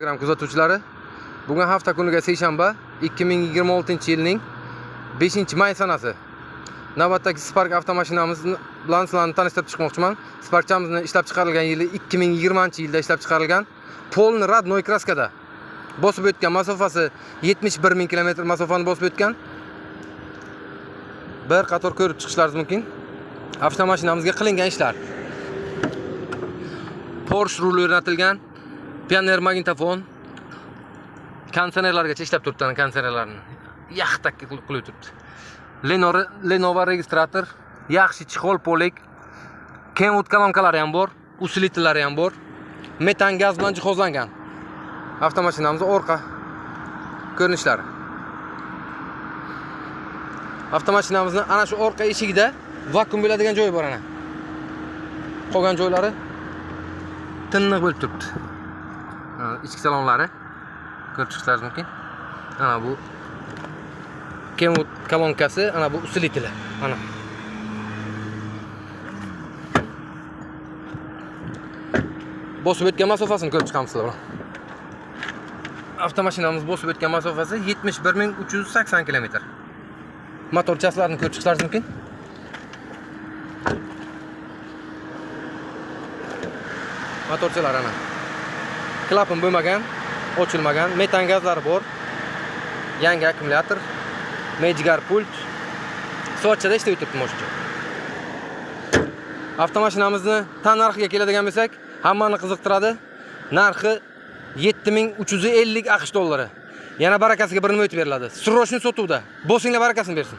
Instagram kuzatuvchilari, bugun hafta kuniga seshanba, 2026-yilning 5-may sanasi. Navbatdagi Spark avtomashinamiz bilan sizlarni tanishtirib chiqmoqchiman. Sparkchamizni ishlab chiqarilgan yili 2020-yilda ishlab chiqarilgan. Полный родной краска da. Bosib o'tgan masofasi 71 ming kilometr masofani bosib o'tgan. Bir qator ko'rib chiqishlaringiz mumkin. Avtomashinamizga qilingan ishlar. Porsche ruli o'rnatilgan. Pioneer magnitofon. Konditsionerlargacha ishlab turibdi, ana konditsionerlarni. Yaxtak qilib turibdi. Lenovo registrator, yaxshi чехол полик, Kenwood kolonkalari ham bor, усилитель lari ham bor. Metan gaz bilan jihozlangan. Avtomashinamiz orqa ko'rinishlari. Avtomashinamizni ana shu orqa eshigida vakuum bo'ladigan joyi bor ana. Qolgan joylari tiniq bo'lib turibdi. Ha, ichki salonlari ko'rib chiqishlaringiz mumkin. Ana bu Kenwood kolonkasi, ana bu усилитель i. Ana. Bosib o'tgan masofasini ko'rib chiqamiz sizlar bilan. Avtomashinamiz bosib o'tgan masofasi 71380 km. Motorchasilarini ko'rib chiqishlaringiz mumkin. Motorchalar ana. Klapan bo'lmagan, ochilmagan, metan gazlari bor. Yangi akkumulyator, Mejgar pult. Soatchada ishlab turibdi mashina. Avtomashinamizni tan narxiga keladigan bo'lsak, hammani qiziqtiradi. Narxi 7350 AQSh dollari. Yana barakasiga bir nima o'tib beriladi. Срочный sotuvda. Bosinglar, barakasini bersin.